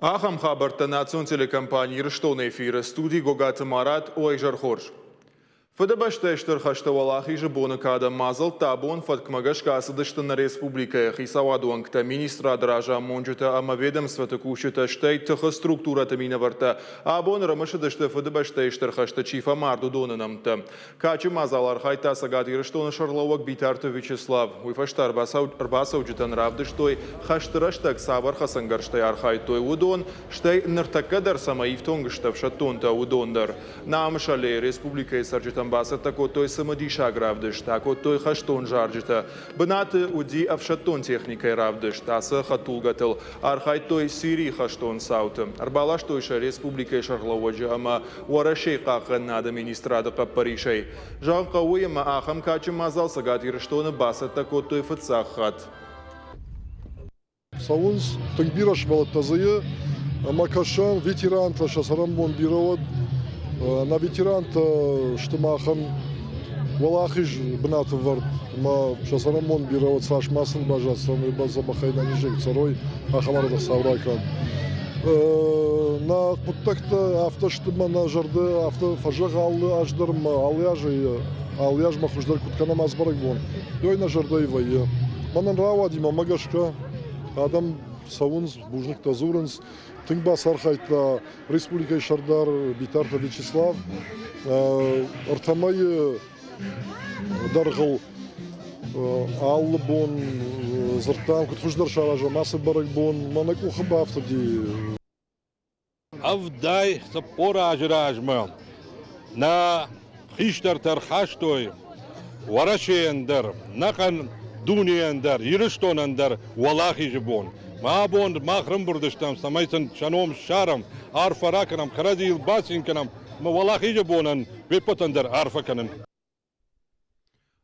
Ахӕм хабӕрттӕ национ телекомпани Ирыстоны эфиры студи Гогаты Марат уӕ изӕр хорз. Фыдыбӕстӕйы Стыр хӕсты Уӕлахизы боны кадӕн мадзӕлттӕ абон фӕткмӕ гӕсгӕ ацыдысты нӕ республикӕйы хицауады уӕнгтӕ, министрады разамонджытӕ ӕмӕ ведомствоты кусджытӕ, стӕй тыхы структурӕты минӕвӕрттӕ абон ӕрымысыдысты Фыдыбӕстӕйы Стыр хӕсты чи фӕмард, уыдоны нӕмттӕ. Кадджын мадзалы архайдта Цӕгат Ирыстоны сӕргълӕууӕг Битарты Вячеслав. Уый фӕстӕ ӕрбацӕуджытӕн равдыстой, хӕсты рӕстӕг цавӕр хӕцӕнгӕрзтӕй архайдтой, уыдон, стӕй ныртӕккӕ дӕр цӕмӕ ифтонг сты ӕфсӕддонтӕ, уыдон дӕр. Намысы аллейы республикӕйы цӕрджытӕн бацӕттӕ кодтой цымыдисаг равдыст, акодтой хӕстон зарджытӕ. Бынаты уыди ӕфсӕддон техникӕйы равдыст. Ацы хӕдтулгӕтыл архайдтой Сирийы хӕстон цауты. Ӕрбаластой сӕ республикӕйы сӕргълӕууӕджы ӕмӕ Уӕрӕсейы хъахъхъӕнынады министрады хъӕппӕрисӕй. Зӕгъын хъӕуы, ӕмӕ ахӕм кадджын мадзал Цӕгат Ирыстоны бацӕттӕ кодтой фыццаг хатт. Цӕуынц тынг бирӕ сывӕллӕттӕ дзы и, ӕмӕ кӕсӕм ветерантӕ сӕ цӕрӕнбон бирӕ уӕд. Нӕ ветерантӕ сты махӕн уӕлахиз бынаты вӕрд ӕмӕ сӕ цӕрӕнбон бирӕ уӕд, цас ма сын баззад, цӕмӕй дзӕбӕхӕй ӕнӕнизӕй цӕрой, ахӕм ӕрдӕгсау ракӕн. Нӕ хъуыддӕгтӕ афтӕ сты мӕ нӕ зӕрдӕ афтӕ фӕзӕгъы алы аз дӕр ӕмӕ алы азӕй алы азмӕ хуыздӕр куыд кӕнӕм ацы бӕрӕгбон, уый нӕ зӕрдӕйы вӕййы. Мӕнӕн рауади мӕмӕ гӕсгӕ адӕм цӕуынц, бузныгтӕ дзурынц. Тынг бацархайдта республикӕйы сӕрдар Битарты Вячеслав. Ӕртӕ мӕйы дӕргъыл алы бон дзырдтам, куыд хуыздӕр саразӕм ацы бӕрӕгбон. Мӕнӕ къухы бафтыди. 70 азы размӕ нӕ хистӕртӕ ӕрхастой Уӕрӕсейӕн дӕр, нӕхъӕн дунейӕн дӕр, Ирыстонӕн дӕр Уӕлахизы бон. Мӕ абон мах рымбырд стӕм, цӕмӕй сын сӕ ном ссарӕм, арфӕ ракӕнӕм, кӕрӕдзийыл бацин кӕнӕм ӕмӕ Уӕлахизы бонӕн уе ппӕтӕн дӕр арфӕ кӕнын.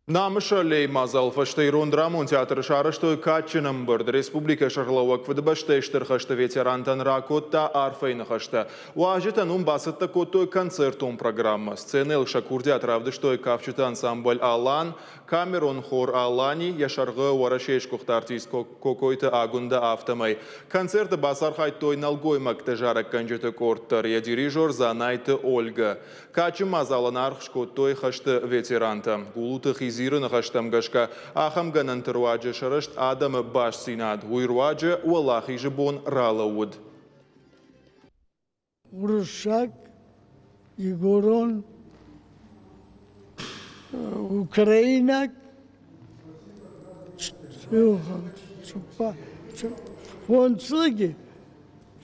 Намысы аллейы мадзал фӕстӕ Ирон драмон театры сарӕзтой кадджын ӕмбырд. Республикӕйы сӕргълӕууӕг Фыдыбӕстӕйы Стыр хӕсты ветерантӕн ракодта арфӕйы ныхӕстӕ. Уазджытӕн уым бацӕттӕ кодтой концертон программӕ. Сценӕйыл сӕ курдиат равдыстой кафджыты ансамбль «Алан», камерон хор «Алани», йӕ сӕргъы Уӕрӕсейы сгуыхт артист Кокойты Агуындӕ, афтӕмӕй. Концерты бацархайдтой нӕлгоймӕгты зарӕггӕнджыты къорд дӕр, йӕ дирижер Дзанайты Ольгӕ. Кадджын мадзалӕн аргъ скодтой хӕсты ветерантӕ. Гулуты Хизиры ныхӕстӕм гӕсгӕ, ахӕм гӕнӕнты руаджы сырӕзт адӕмы бастдзинад, уый руаджы Уӕлахизы бон ралӕууыд. Уырыссаг, игорон, украинаг, фондз лӕги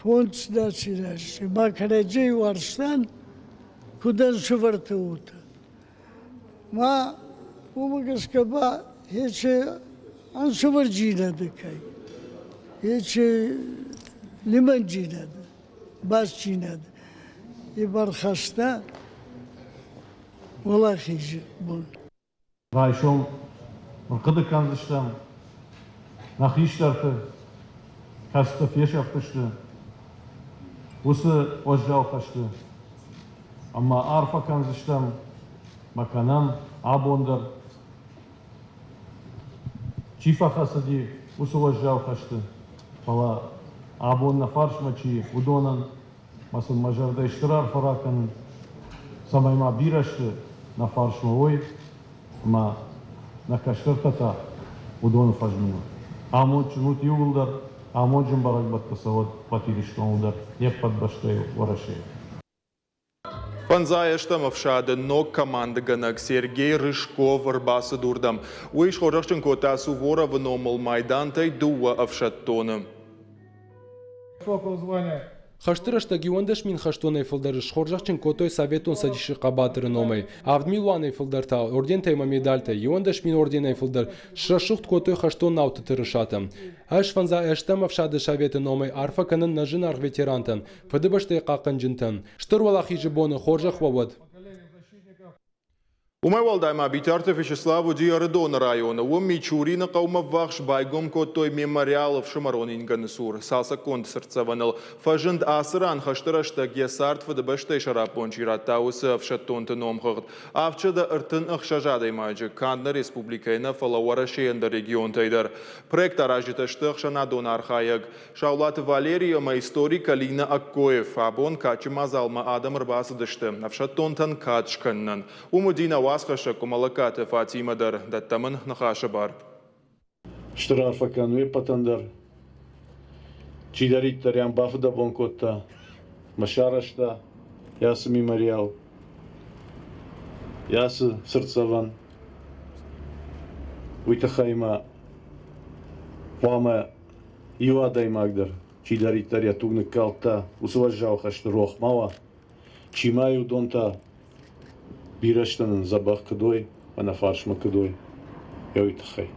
Фондз наци ма кӕрӕдзей уарзтан, куд ӕнсувӕртӕ уотӕ. Ма уомӕ гӕсгӕ ба ечи ӕнсувӕрдзийнадӕ кӕй, ечи лимӕндзийнадӕ, бастдзийнадӕ и бархаста Уӕлахези бон. Райсом ӕрхъуыды кӕндзыстӕм нӕ хистӕрты, кӕцытӕ фесӕфтысты, уыцы уӕззау хӕсты ӕмӕ арфӕ кӕндзыстӕм ӕмӕ кӕнӕм абон дӕр, чи фӕхӕцыди, уыцы уӕззау хӕсты, фӕлӕ абон нӕ фарсмӕ чи, уыдонӕн ӕмӕ сын мӕ зӕрдӕ стыр арфӕ ракӕнын, цӕмӕй ма бирӕ сты нӕ фарсмӕ уой ӕмӕ нӕ кӕстӕртӕ та уыдоны фӕзмыной. Амондджын ут иууылдӕр, амондджын бӕрӕгбӕттӕ цӕуӕд ӕппӕт Ирыстоныл дӕр, не ппӕт бӕстӕйыл Уӕрӕсейы. Фӕндзай ӕстӕм ӕфсады ног командыгӕнӕг Сергей Рыжков ӕрбацыд уырдӕм. Уый схорзӕхджын кодта Суворовы номыл майдантӕй дыууӕ ӕфсӕддоны. Хӕсты рӕстӕг 11 000 хӕстонӕй фылдӕр схорзӕхджын кодтой Советон Цӕдисы хъӕбатыры номӕй, авд милуанӕй фылдӕр та ордентӕ ӕмӕ медальтӕ, 11 000 орденӕй фылдӕр срӕсугъд кодтой хӕстон науты тырысатӕ. Ӕз фӕндзай ӕстӕм ӕфсады советы номӕй арфӕ кӕнын нӕ зынаргъ ветерантӕн, Фыдыбӕстӕйы хъахъхъӕнджынтӕн. Стыр Уӕлахизы боны хорзӕх уӕ уӕд! Уымӕй уӕлдай ма Битарты Вячеслав уыди Ӕрыдоны районы. Уым Мичурины хъӕумӕ ввахс байгом кодтой мемориал ӕфсымӕрон ингӕны цур. Цалцӕггонд цыртдзӕвӕныл фӕзынд ацы ран хӕсты рӕстӕг йӕ цард Фыдыбӕстӕйы сӕраппонд чи радта, уыцы ӕфсӕддонты номхыгъд. 736 адӕймаджы, канд нӕ республикӕйы нӕ, фӕлӕ Уӕрӕсейы ӕндӕр регионтӕй дӕр. Проект аразджытӕ сты ӕхсӕнадон архайӕг Саулаты Валерий ӕмӕ историк Алина Аккоев. Абон кадджын мадзалмӕ адӕм ӕрбацыдысты ӕфсӕддонтӕн кад скӕнынӕн. Уым уыди нӕ уацхӕссӕг Къуымӕллӕгкаты Фатимӕ дӕр. Дӕттӕм ын ныхасы бар. Стыр арфӕ кӕн уе ппӕтӕн дӕр. Чидӕриддӕр йӕм бафыдӕбон кодта мӕ сарӕзта йӕ ацы мемориал, йӕ ацы цыртдзӕвӕн. Уый тыххӕй ма хъуамӕ иу адӕймаг дӕр, чидӕриддӕр йӕ туг ныккалдта, уыцы уӕззау хӕсты рох ма уа. Чи ма уыдон та бирӕ сты нын дзӕбӕх куыд уой, ӕнӕ фарсмӕ куыд уой, уый тыххӕй.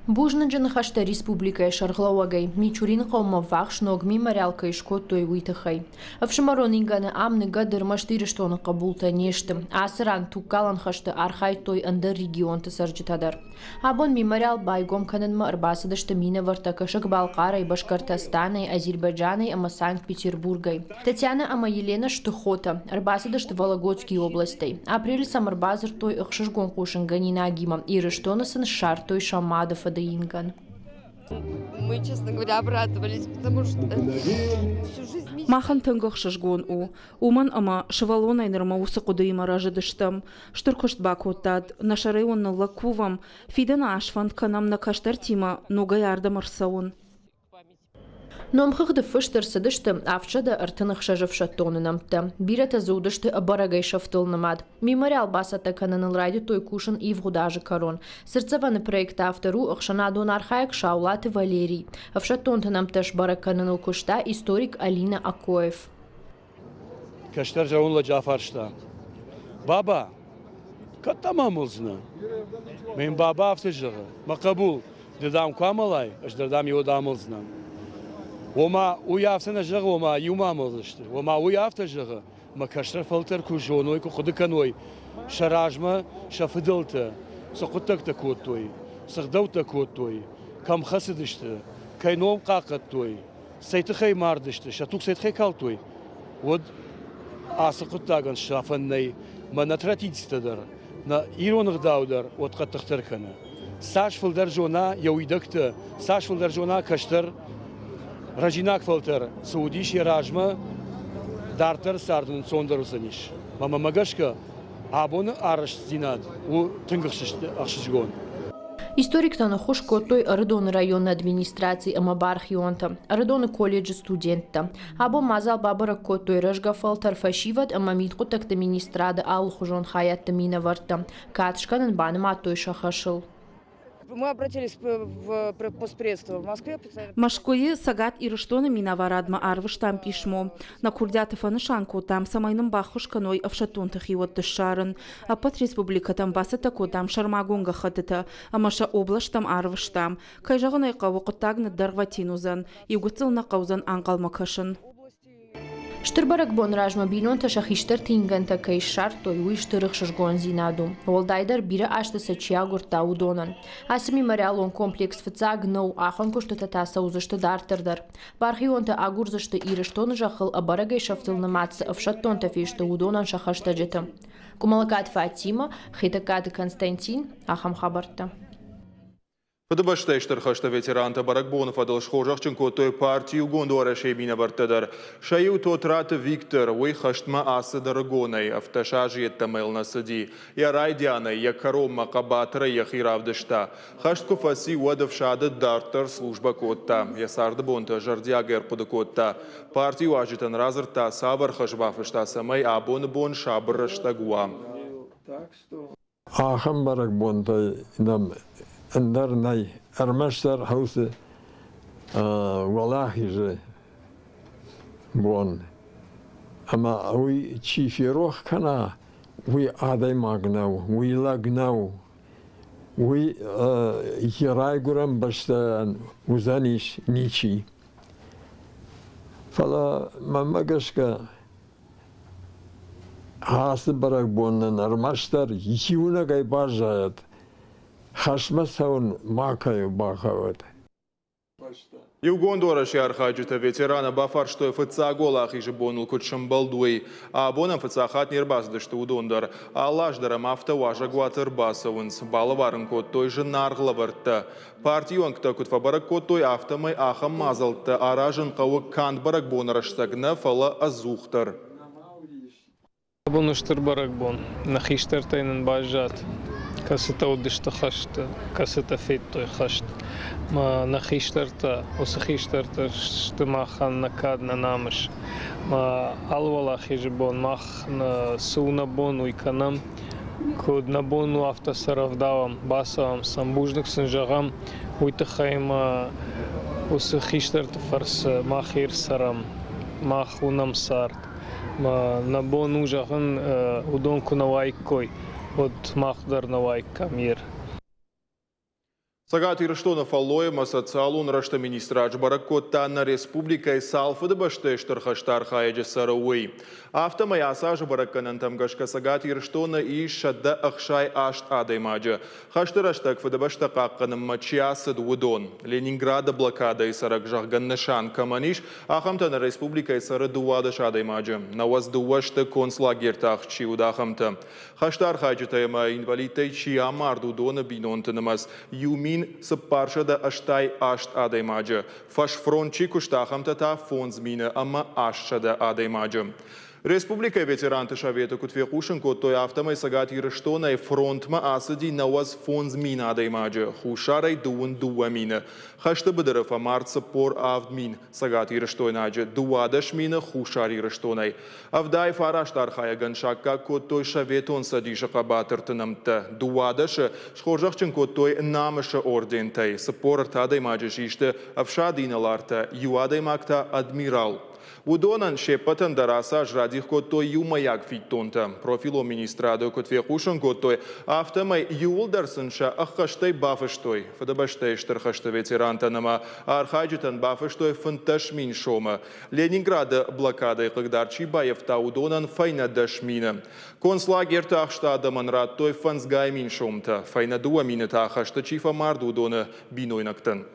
Бузныджы ныхӕстӕ республикӕйы сӕргълӕууӕгӕй Мичурины хъӕумӕ ввахс ног мемориал кӕй скодтой, уый тыххӕй. Ӕфсымӕрон ингӕны ам ныгӕд ӕрмӕст Ирыстоны хъӕбултӕ не сты. Ацы ран тугкалӕн хӕсты архайдтой ӕндӕр регионты цӕрджытӕ дӕр. Абон мемориал байгом кӕнынмӕ ӕрбацыдысты минӕвӕрттӕ Кӕсӕг-Балхъарӕй, Башкортостанӕй, Азербайджанӕй ӕмӕ Санкт-Петербургӕй. Татьянӕ ӕмӕ Еленӕ сты хотӕ. Ӕрбацыдысты Вологодскийы областӕй. Апрелы сӕм ӕрбадзырдтой ӕхсызгон хъусынгӕнинагимӕ. Ирыстоны сын ссардтой сӕ мады фыды ингӕн. Мы, честно говоря, обрадовались, потому что всю жизнь... Махӕн тынг ӕхсызгон у, уымӕн ӕмӕ сывӕллонӕй нырмӕ уыцы хъуыдыимӕ рӕзыдыстӕм. Стыр куыст бакодтат, нӕ сӕрӕй уын ныллӕг кувӕм, фидӕны аз фӕнд кӕнӕм нӕ кӕстӕртимӕ ногӕй ардӕм ӕрцӕуын. Номхыгъды фыст ӕрцыдысты 736 ӕфсӕддоны нӕмттӕ. Бирӕтӕ дзы уыдысты ӕбӕрӕгӕй сӕфтыл нымад. Мемориал бацӕттӕ кӕныныл райдыдтой кусын ивгъуыд азы кӕрон. Цыртдзӕвӕны проекты автор у ӕхсӕнадон архайӕг Саулаты Валерий. Ӕфсӕддонты нӕмттӕ сбӕрӕг кӕныныл куыста историк Алина Акоев. Кӕстӕр зӕронд лӕджы афарста: «Баба, кӕд дӕм амӕлдзынӕ?» Мӕ йын баба афтӕ зӕгъы: «Мӕ хъӕбул, ды дам куы амӕлай, ӕз дӕр дам иуӕд амӕлдзынӕн». Ома, уый афтӕ нӕ зӕгъы, ома иумӕ амӕлдзысты. Ома, уый афтӕ зӕгъы, мӕ кӕстӕр фӕлтӕр куы зоной, куы хъуыды кӕной, сӕ размӕ сӕ фыдӕлтӕ цы хъуыддӕгтӕ кодтой, цы гъдӕуттӕ кодтой, кӕм хӕцыдысты, кӕй ном хъахъхъӕдтой, цӕй тыххӕй мардысты, сӕ туг цӕй тыххӕй калдтой, уӕд ацы хъуыддагӕн сафӕн нӕй. Мӕ нӕ традицитӕ дӕр, нӕ ирон ӕгъдау дӕр уӕд хъӕддыхдӕр кӕны. Цас фылдӕр зона йӕ уидӕгтӕ, цас фылдӕр зона кӕстӕр рӕзинаг фӕлтӕр, цы уыдис йӕ размӕ, дарддӕр царды ӕнцондӕр уыдзӕнис. Мӕнмӕ гӕсгӕ, абоны арӕзтдзинад у тынг ӕхсызгон. Историктӕн ӕххуыс кодтой Ӕрыдоны районы администраци ӕмӕ бархионтӕ, Ӕрыдоны колледжы студенттӕ. Абон мадзал бабӕрӕг кодтой рӕзгӕ фӕлтӕр фӕсивӕд ӕмӕ мидхъуыддӕгты министрады алыхуызон хайӕдты минӕвӕрттӕ. Кад скӕнын банымадтой сӕ хӕсыл. Мы обратились в постпредство в Москве. Мӕскуыйы Цӕгат Ирыстоны минӕварадмӕ арвыстам писмо. Нӕ курдиаты фӕнысан кодтам, цӕмӕй нын баххуыс кӕной ӕфсӕддонты хиуӕтты ссарын. Ӕппӕт республикӕтӕм бацӕттӕ кодтам сӕрмагонд гӕххӕттытӕ ӕмӕ сӕ облӕстӕм арвыстам. Кӕй зӕгъын ӕй хъӕуы, хъуыддаг ныддӕргъвӕтин уыдзӕн. Иу гыццыл нӕ хъӕудзӕн ӕнхъӕлмӕ кӕсын. Стыр бӕрӕгбоны размӕ бинонтӕ сӕ хистӕрты ингӕнтӕ кӕй ссардтой, уый стыр ӕхсызгондзинад у. Уӕлдайдӕр бирӕ азты сӕ чи агуырдта, уыдонӕн. Ацы мемориалон комплекс фыццаг нӕу, ахӕм куыстытӕ та цӕудзысты дарддӕр дӕр. Бархионтӕ агурдзысты Ирыстоны зӕххыл ӕбӕрӕгӕй сӕфтыл нымад цы ӕфсӕддонтӕ фесты, уыдонӕн сӕ хӕстӕджыты. Къуымӕллӕгаты Фатимӕ, Хетӕгкаты Константин, ахӕм хабӕрттӕ. Фыдыбӕстӕйы Стыр хӕсты ветерантӕ бӕрӕгбоны фӕдыл схорзӕхджын кодтой парти Иугонд Уӕрӕсейы минӕвӕрттӕ дӕр. Сӕ иу Тотраты Виктор, уый хӕстмӕ ацыд ӕрыгонӕй, 17 азы йеддӕмӕ йыл нӕ цыди. Йӕ райдианӕй йӕ кӕронмӕ хъӕбатырӕй йӕхи равдыста. Хӕст куы фӕци, уӕд ӕфсады дарддӕр службӕ кодта. Йӕ царды бонтӕ зӕрдиагӕй ӕрхъуыды кодта. Партийы уазджытӕн радзырдта, цавӕр хӕс бафыста, цӕмӕй абоны бон сабыр рӕстӕг уа. Ахӕм бӕрӕгбонтӕй нӕм ӕндӕр нӕй, ӕрмӕстдӕр хаусы Уӕлахизы бон. Ӕмӕ уый чи ферох кӕна, уый адӕймаг нӕу, уый лӕг нӕу. Уый йӕ райгуырӕн бӕстӕйӕн уыдзӕнис ничи. Фӕлӕ мӕнмӕ гӕсгӕ. Ацы бӕрӕгбон нын ӕрмӕстдӕр иунӕгӕй баззайӕд, хӕстмӕ цӕуын макӕй бахъӕуӕд. Иугонд Уӕрӕсе архайджытӕ ветераны бафарстой фыццаг уӕлахизы боныл куыд сӕмбӕлд, уый. Абон ӕм фыццаг хатт не рбацыдысты уыдон дӕр. Алы аз дӕр ӕм афтӕ уазӕгуаты ӕрбацӕуынц. Балӕвар ын кодтой зынаргъ лӕвӕрттӕ. Партийы уӕнгтӕ куыд фӕбӕрӕг кодтой, афтӕмӕй ахӕм мадзӕлттӕ аразын хъӕуы канд бӕрӕгбоны рӕстӕг нӕ, фӕлӕ ӕдзухдӕр. Абон у стыр бӕрӕгбон. Нӕ хистӕртӕй нын баззад, кӕцытӕ уыдысты хӕсты, кӕцытӕ федтой хӕст. Мӕ нӕ хистӕртӕ, уыцы хистӕртӕ сты махӕн нӕ кад, нӕ намыс. Мӕ алы уӕлахизы бон мах цы у нӕ бон, уый кӕнӕм. Куыд нӕ бон у, афтӕ сӕ рӕвдауӕм, бацӕуӕм сӕм, бузныг сын зӕгъӕм, уый тыххӕй ӕмӕ уыцы хистӕрты фӕрцы мах Ир цӕрӕм, мах уынӕм цард. Нӕ бон у зӕгъын, уыдон куы нӕ уаиккой, уӕд мах дӕр нӕ уаиккам Ир. Цӕгат Ирыстоны фӕллой ӕмӕ социалон рӕзты министрад сбӕрӕг кодта, нӕ республикӕйы цал фыдыбӕстӕйы стыр хӕсты архайӕджы цӕры, уый. Афтӕмӕй ацы азы бӕрӕггӕнӕнтӕм гӕсгӕ Цӕгат Ирыстоны ис 168 адӕймаджы. Хӕсты рӕстӕг Фыдыбӕстӕ хъахъхъӕнынмӕ чи ацыд, уыдон. Ленинграды блокадӕйы цӕрӕг, зӕгъгӕ, нысан кӕмӕн ис, ахӕмтӕ нӕ республикӕйы цӕры 12 адӕймаджы. 92 сты концлагерты ахст чи уыд, ахӕмтӕ. Хӕсты архайджытӕй ӕмӕ инвалидтӕй чи амард, уыдоны бинонты нымӕц 1488 адӕймаджы. Фӕсфронт чи куыста, ахӕмтӕ та 5800 адӕймаджы. Республикӕйы ветеранты советы куыд фехъусын кодтой, афтӕмӕй Цӕгат Ирыстонӕй фронтмӕ ацыди 95 000 адӕймаджы, хуссарӕй 22 000. Хӕсты быдыры фӕмард 47 000 цӕгатирыстойнаджы, 12 000 Хуссар Ирыстонӕй. 79 архайӕгӕн саккаг кодтой Советон Цӕдисы хъӕбатырты нӕмттӕ, 12-ы схорзӕхджын кодтой Намысы ордентӕй, 43 адӕймаджы систы ӕфсады инӕлартӕ, иу адӕймаг та адмирал. Уыдонӕн се ппӕтӕн дӕр ацы аз радих кодтой иумӕйаг фиддонтӕ. Профилон министрады куыд фехъусын кодтой, афтӕмӕй иууылдӕр сын сӕ ӕххӕстӕй бафыстой. Фыдыбӕстӕйы Стыр хӕсты ветерантӕн ӕмӕ архайджытӕн бафыстой 15 000 сомы. Ленинграды блокадӕйы хъыгдард чи баййӕфта, уыдонӕн фӕйнӕ 10 000. Концлагерты ахст адӕмӕн радтой фӕндзгай мин сомтӕ, фӕйнӕ 2 000 та хӕсты чи фӕмард, уыдоны бинойнӕгтӕн.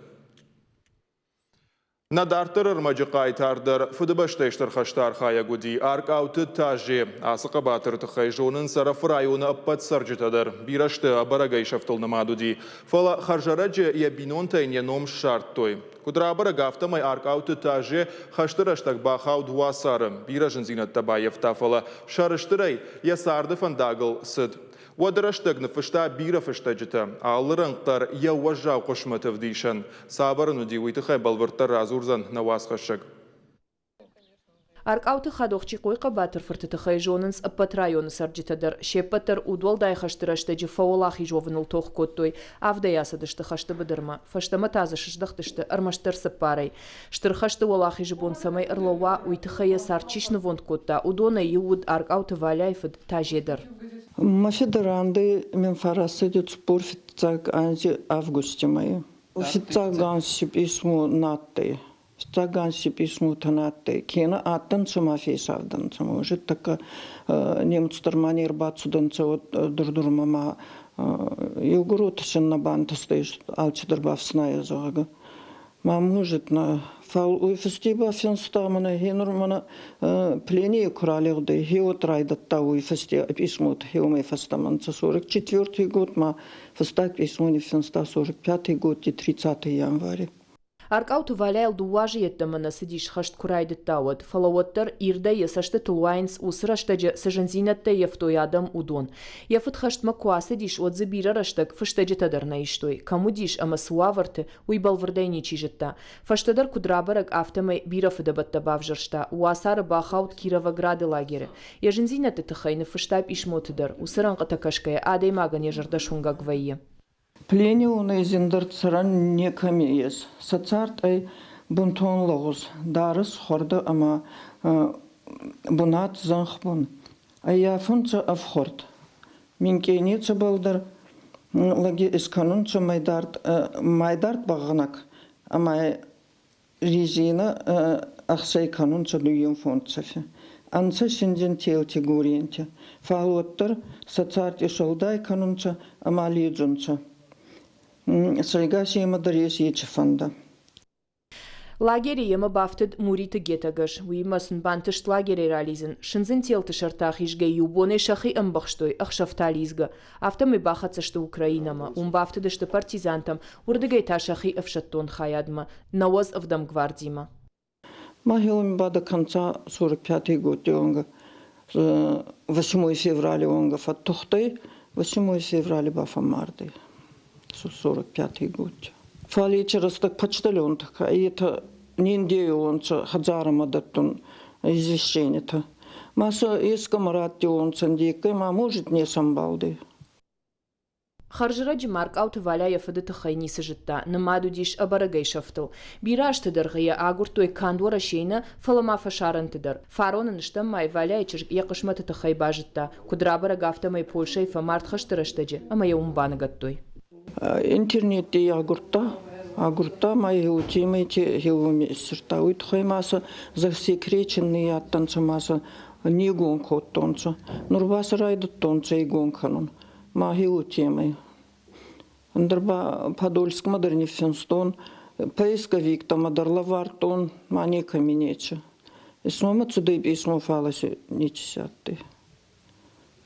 Нӕ дарддӕр ӕрмӕджы хъайтар дӕр Фыдыбӕстӕйы Стыр хӕсты архайӕг уыди Аркъауты Тазе. Ацы хъӕбатыры тыххӕй зонынц Ӕрӕфы районы ӕппӕт цӕрджытӕ дӕр. Бирӕ сты, ӕбӕрӕгӕй сӕфтыл нымад уыди. Фӕлӕ хӕрзӕрӕджы йӕ бинонтӕ йын йӕ ном ссардтой. Куыд рабӕрӕг, афтӕмӕй Аркъауты Тазе хӕсты рӕстӕг бахауд уацары. Бирӕ зындзинӕдтӕ баййӕфта, фӕлӕ сӕрыстырӕй йӕ царды фӕндагыл цыд. Уӕды рӕстӕг ныффыста бирӕ фыстӕджытӕ, алы рӕнхъ дӕр йӕ уӕззау хъысмӕты ӕвдисӕн. Цавӕр ын уыди, уый тыххӕй бӕлвырддӕр радзурдзӕн нӕ уацхӕссӕг. Аркъауты Хадохчикъойы хъӕбатыр фырты тыххӕй зонынц ӕппӕт районы цӕрджытӕ дӕр. Се ппӕт дӕр удуӕлдай хӕсты рӕстӕджы фӕуӕлахиз уӕвыныл тох кодтой. Авдӕй ацыдысты хӕсты быдырмӕ. Фӕстӕмӕ та дзы сыздӕхтысты ӕрмӕстдӕр цыппарӕй. Стыр хӕсты уӕлахизы бон цӕмӕй ӕрлӕууа, уый тыххӕй йӕ цард чи снывонд кодта, уыдонӕй иу уыд Аркъауты Валяйы фыд Тазе дӕр. Мӕ фыды ранды мин фӕрацыди 45 анзи августи мӕйи. Фиццаг анзи писмо на адтӕй. Фиццаг анзи писмотӕ на адтӕй. Кенӕ адтӕнцӕ ма фесавдӕнцӕ. Может, тӕккӕ немуц дӕр ма не рбацудӕнцӕ, уӕд Дур-Дурмӕ ма еугур уотӕ син нӕ бантӕстӕй алцидӕр бафснайа, зӕгъгӕ. Ма может, на фал уой фӕсте ба финста мӕнӕ гьенур мӕнӕ пленийы ку ралигъдӕй, гьеуӕд райдӕдта уой фӕсте писмотӕ гьеуомӕй фӕстӕмӕ нцӕ 44-й год ма фӕстаг писмо ниффинста 45-й годти 30 январи. Аркъауты Валяйыл дыууӕ азы йеддӕмӕ нӕ цыдис хӕст куы райдыдта, уӕд, фӕлӕ уӕддӕр ирдӕй йӕ цӕстытыл уайынц, уыцы рӕстӕджы цы зындзинӕдтӕ ӕййӕфтой адӕм, уыдон. Йӕ фыд хӕстмӕ куы ацыдис, уӕд дзы бирӕ рӕстӕг фыстӕджытӕ дӕр нӕ истой, кӕм уыдис ӕмӕ цы уавӕрты, уый бӕлвырдӕй ничи зыдта. Фӕстӕдӕр куыд рабӕрӕг, афтӕмӕй бирӕ фыдӕбӕттӕ бавзӕрста, уацары бахауд Кировограды лагеры. Йӕ зындзинӕдты тыххӕй ныффыста писмоты дӕр, уыцы рӕнхъытӕ кӕсгӕйӕ адӕймагӕн йӕ зӕрдӕ суынгӕг вӕййы. Пленионӕй зиндӕр цӕрӕн некӕми ес. Сӕ цард ӕй бунтон лӕгъуз, дарӕс хуӕрдӕ ӕма бунат зӕнхбун. Ӕййафунцӕ ӕфхуӕрд. Минкъий нецӕбӕлдӕр лӕги искӕнунцӕ мӕйдард, мӕйдард бӕгънӕг ӕма резинӕ ӕхсӕй кӕнунцӕ дуййон фонд цӕфи. Ӕнцӕ синдзин телти гуринти, фал уӕддӕр сӕ цард исуӕлдай кӕнунцӕ ӕма ледзунцӕ. Сӕйгӕ симӕ дӕр ес ечи фӕндӕ. Лагеры йемӕ бафтыд Муриты Гетӕгӕс. Уыимӕ сын бантыст лагерӕй ралидзын. Сындзын телты сӕрты ахизгӕ иу бонӕй сӕхи ӕмбӕхстой, ӕхсӕв та лидзгӕ. Афтӕмӕй бахӕццӕ сты Украинӕмӕ. Уым бафтыдысты партизантӕм, уырдыгӕй та сӕхи ӕфсӕддон хайадмӕ, 97-ӕм гвардимӕ. Мӕхеуон ба до конца 45-й годти онга, 8 феврали онга фӕттухтӕй, 8 феврали ба фӕммардӕй. 45-й годти. Фал ечи рӕстӕг почтальонтӕ етӕ не ндеуонцӕ хӕдзарӕмӕ дӕттун извещенитӕ. Ма сӕ ескӕмӕ раттиуонцӕ ндеккӕй, ма может не сӕмбалдӕй. Хӕрзӕрӕджы Маркъауты Валя йӕ фыды тыххӕй ницы зыдта, нымад уыдис ӕбӕрӕгӕй сӕфтыл. Бирӕ азты дӕргъы йӕ агуырдтой канд Уӕрӕсейы нӕ, фӕлӕ ма фӕсарӕнты дӕр. Фароны ныстӕм мӕй Валяйы чызг йӕ хъысмӕты тыххӕй базыдта. Куыд рабӕрӕг, афтӕмӕй Польшӕйы фӕмард хӕсты рӕстӕджы ӕмӕ йӕ уым баныгӕдтой. Интернетти агурдта, агурдта ма еутемӕйти еуми иссирдта. Уой туххӕй ма сӕ засекреченные адтӕнцӕ ма сӕ не гон кодтонцӕ. Нур ба сӕ райдӕдтонцӕ игон кӕнун. Мӕхе уотемӕй. Ӕндӕр ба Подольскмӕ дӕр ниффинстон, поисковиктӕмӕ дӕр лӕвардтон, ма некӕми нечи. Письмомӕ цудӕй письмо, фал си нечи си адтӕй.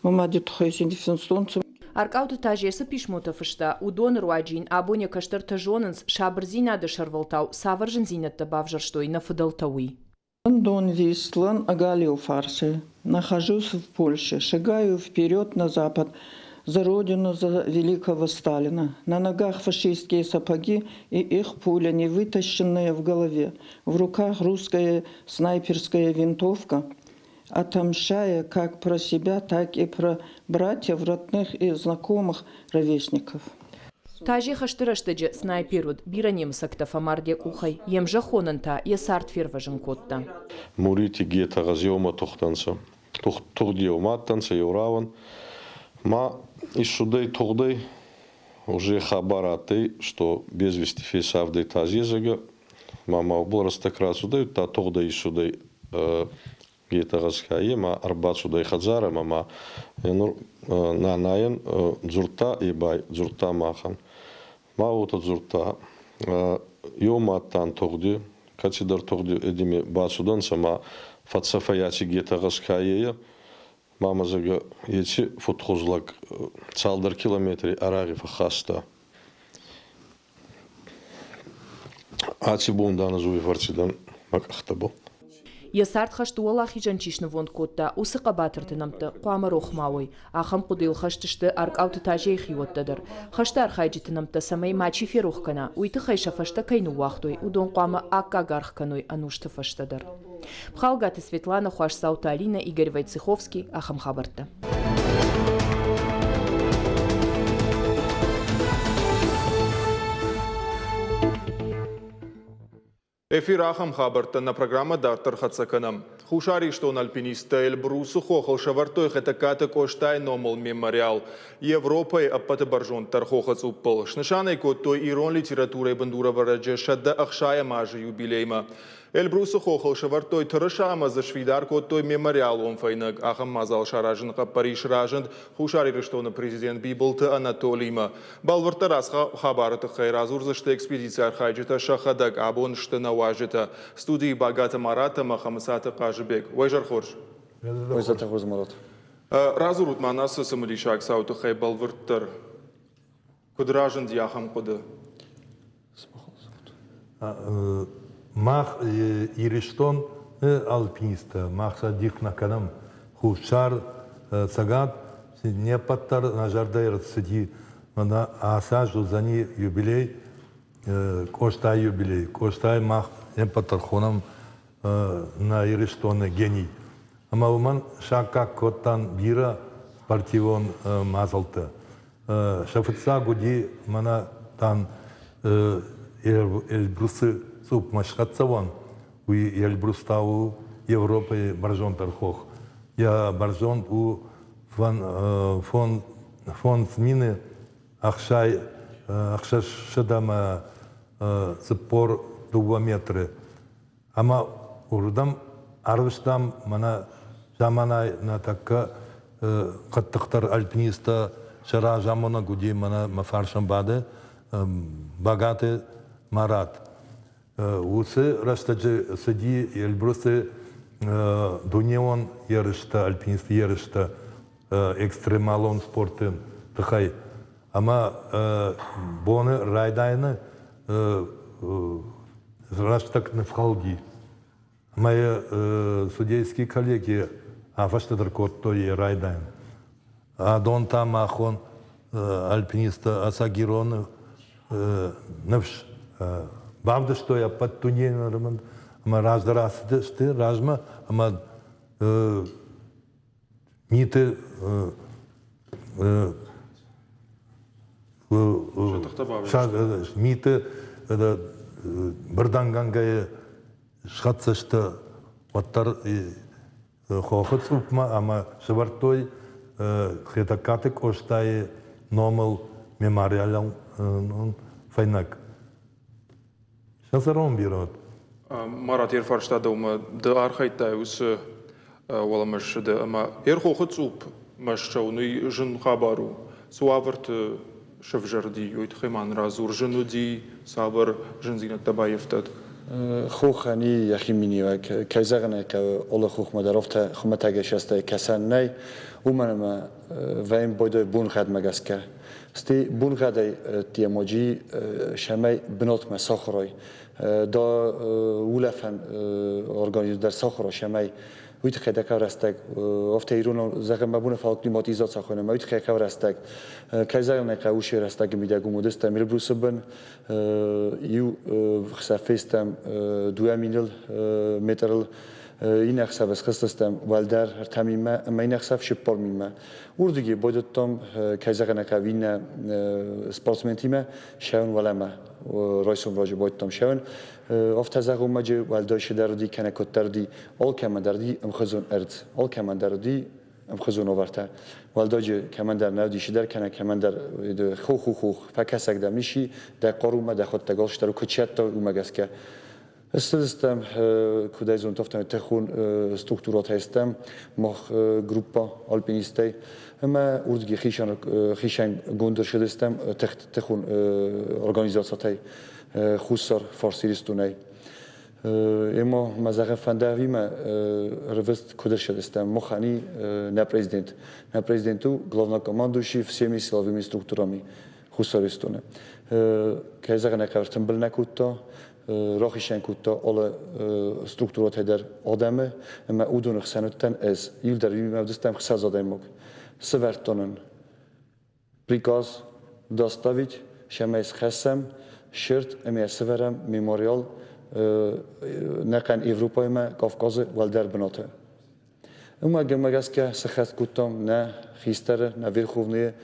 Мӕ мади туххӕй си ниффинстонцӕ. Аркъауты Тазе цы писмотӕ фыста, уыдоны руаджы йын абон йӕ кӕстӕртӕ зонынц, сабырдзинады сӕрвӕлтау цавӕр зындзинӕдтӕ бавзӕрстой нӕ фыдӕлтӕ, уый. Дон Вислан оголил фарсы. Нахожусь в Польше, шагаю вперед на запад, за родину, за великого Сталина. На ногах фашистские сапоги и их пуля, не вытащенная в голове. В руках русская снайперская винтовка, отомщая как про себя, так и про братьев, родных и знакомых ровесников. Тазе хӕсты рӕстӕджы снайпер уыд, бирӕ немыцӕгтӕ фӕмард йӕ къухӕй, йе мзӕххонӕн та йӕ цард фервӕзын кодта. Мурити Гетӕ Гъазеумӕ тухтӕнцӕ. Тугъд еумӕ адтӕнцӕ еу рауӕн. Ма иссудӕй тугъдӕй уже хабар адтӕй, что без вести фесавдӕй Тазезӕгӕ. Ма ма уобӕл рӕстӕг рацудӕй, удта тугъдӕй иссудӕй Гетӕ гъазгӕй ма ӕрбацудӕй хӕдзарӕмӕ ма нур нанайӕн дзурдта е ба дзурдта махӕн. Ма уотӕ дзурдта: еума адтан тугъди, кӕцидӕр тугъди эдими бацудӕнцӕ ма фӕццӕф ӕй аци Гетӕ гъазгӕййе. Ма мӕ зӕгъӕ, еци фудхуз лӕг цалдӕр километри ӕрӕги фӕххаста. Аци бон дӕн ӕз уой фӕрци дӕн мӕ къӕхтӕбӕл. Йӕ цард хӕсты уӕлахизӕн чи снывонд кодта, уыцы хъӕбатырты нӕмттӕ хъуамӕ рох ма уой. Ахӕм хъуыдыйыл хӕст сты Аркъауты Тазейы хиуӕттӕ дӕр. Хӕсты архайджыты нӕмттӕ цӕмӕй мачи ферох кӕна, уый тыххӕй сӕ фӕстӕ кӕй ныууагътой, уыдон хъуамӕ аккаг аргъ кӕной ӕнусты фӕстӕ дӕр. Пхалгаты Светлана, Хуасдзауты Алинӕ, Игорь Войцеховский, ахӕм хабӕрттӕ. Эфир ахӕм хабӕрттӕ нӕ программӕ дарддӕр хӕццӕ кӕнӕм. Хуссар Ирыстоны альпинисттӕ Эльбрусы хохыл сӕвӕрдтой Хетӕгкаты Къостайы номыл мемориал. Европӕйы ӕппӕты бӕрзонддӕр хохы цъуппыл. Снысан ӕй кодтой ирон литературӕйы бындурӕвӕрӕджы 160 азы юбилеймӕ. Эльбрусы хохыл сӕвӕрдтой тырыса ӕмӕ дзы сфидар кодтой мемориалон фӕйнӕг. Ахӕм мадзал саразыны хъӕппӕрис разынд Хуссар Ирыстоны президент Бибылты Анатолимӕ. Бӕлвырддӕр ацы хабары тыххӕй радзурдзысты экспедицийы архайджытӕ сӕхӕдӕг. Абон сты нӕ уазджытӕ. Студийы Багаты Марат ӕмӕ Хӕмыцаты Хъазыбег. Уӕ изӕр хорз. Уӕ изӕр хорз, Марат. Радзурут ма нӕ ацы цымыдисаг цауы тыххӕй бӕлвырддӕр. Куыд разынди ахӕм хъуыды? Мах Ирыстон альпинисттӕ, мах сӕ дих нӕ кӕнӕм. Хуссар, Цӕгат, не ппӕт дӕр нӕ зӕрдӕйы рцыди. Мӕнӕ ацы аз уыдзӕни юбилей, Къостайы юбилей. Къостайы мах не ппӕт дӕр хонӕм нӕ Ирыстоны гений. Ӕмӕ уымӕн саккаг кодтам бирӕ спортивон мадзӕлттӕ. Сӕ фыццаг уыди мӕнӕ там Эльбрусы цъупмӕ схӕццӕ уӕн. Уый Эльбрус та у Европӕйы бӕрзонддӕр хох. Йӕ бӕрзонд у 5000 642 метры. Ӕмӕ уырдӕм арвыстам мӕнӕ Заманай нӕ тӕккӕ хъӕддыхдӕр альпинисттӕ сӕ разамонӕг уыди мӕнӕ мӕ фарсӕн бады Багаты Марат. Уыцы рӕстӕджы цыди Эльбрусы дунеон ерыстӕ, альпинистты ерыстӕ экстремалон спорты тыххӕй. Ӕмӕ боны райдайӕны рӕстӕг ныфхӕлди. Ӕмӕ йӕ судейский коллегия афӕстӕдӕр кодтой йӕ райдайӕн. Адон та махон альпинисттӕ ӕцӕг ироны ныфс бавдыстой ӕппӕт дунейы ӕмӕ раздӕр ацыдысты размӕ ӕмӕ миты миты бырдангӕнгӕйӕ схӕццӕ сты уӕддӕр хохы цъупмӕ ӕмӕ сӕвӕрдтой Хетӕгкаты Къостайы номыл мемориалон фӕйнӕг. Сӕ цӕрон бирӕ уыд. Марат, ӕрфарста дӕумӕ, ды архайдтай уыцы уӕлӕмӕссыды ӕмӕ Ӕрхохы цъупмӕ ссӕуын уый зын хабар у. Цы уавӕрты сӕвзӕрди, уый тыххӕй ма нын радзур. Зын уыди, цавӕр зындзинӕдтӕ баййӕфтат? Хохӕн и йӕхи миниуӕг. Кӕй зӕгъын ӕй хъӕуы, алы хохмӕ дӕр афтӕ хуымӕтӕгӕй састӕй кӕсӕн нӕй, уымӕн ӕмӕ вӕййын байдайы боныгъӕдмӕ гӕсгӕ. Стӕй боныгъӕдӕй темоджи сӕмӕй бынатмӕ сахуырай. Да улӕфӕн организм дӕр сахуыра сӕмӕй уый тыххӕй дӕ рӕстӕг афтӕ иронау зӕгъӕм мӕ боны фӕл климатизаци хонӕм уый тыххӕй хъӕуы рӕстӕг. Кӕй зӕгъын ӕй хъӕуы, уыцы рӕстӕджы мидӕг уым уыдыстӕм Эльбрусы бын, иу хсӕв фестӕм дыууӕ миныл метрыл, иннӕ ӕхсӕв схызтыстӕм уӕлдӕр ӕртӕ минмӕ ӕмӕ иннӕ ӕхсӕв цыппар минмӕ. Уырдыгӕй байдыдтам, кӕй зӕгъын ӕй хъӕуы, иннӕ спортсментимӕ сӕуын уӕлӕмӕ. Райсом раджы байдыдтам сӕуын. Афтӕ зӕгъынмӕ уӕлдай цыдӕр уыди кӕнӕ куыддӕр уыди, алкӕмӕн дӕр уыди ӕмхуызон ӕрдз, алкӕмӕн дӕр уыди ӕмхуызон уавӕртӕ. Уӕлдайджы кӕмӕндӕр нӕ уыди цыдӕр кӕнӕ кӕмӕндӕр хох-хох фӕкӕсӕг дӕм ис, дӕ хъарумӕ, дӕ хуыдтӕг алчидӕр куыд сӕтта, уымӕ гӕсгӕ. Ссыдыстӕм, куыд ӕй зонут, афтӕмӕй тӕххон структурӕтӕ стӕм, мах группа альпинисттӕй ӕмӕ уырдыгӕй хицӕнгонд ӕрцыдыстӕм тӕххон организацитӕй Хуссар Фарс Иристонӕй. Ема мӕ зӕгъӕ фӕндӕвимӕ ӕрвыст куыд ӕрцыдыстӕм махӕни нӕ президент. Нӕ президент у главнокомандующий всеми силовыми структурами Хуссар Иристоны. Кӕй зӕгъын ӕй хъӕуы, тымбыл нӕ кодта, рахицӕн кодта алы структурӕтӕй дӕр адӕмы, ӕмӕ уыдоны хсӕн уыдтӕн ӕз. Иуылдӕр иумӕ уыдыстӕм 20 адӕймаг. Сӕвӕрдтон ын приказ доставить, цӕмӕй схӕссӕм сырд ӕмӕ сӕвӕрӕм мемориал нӕхъӕн Европӕимӕ Кавказы уӕлдӕр бынаты. Уымӕ гӕсгӕ сӕххӕст кодтам нӕ хистӕры, нӕ верховныйы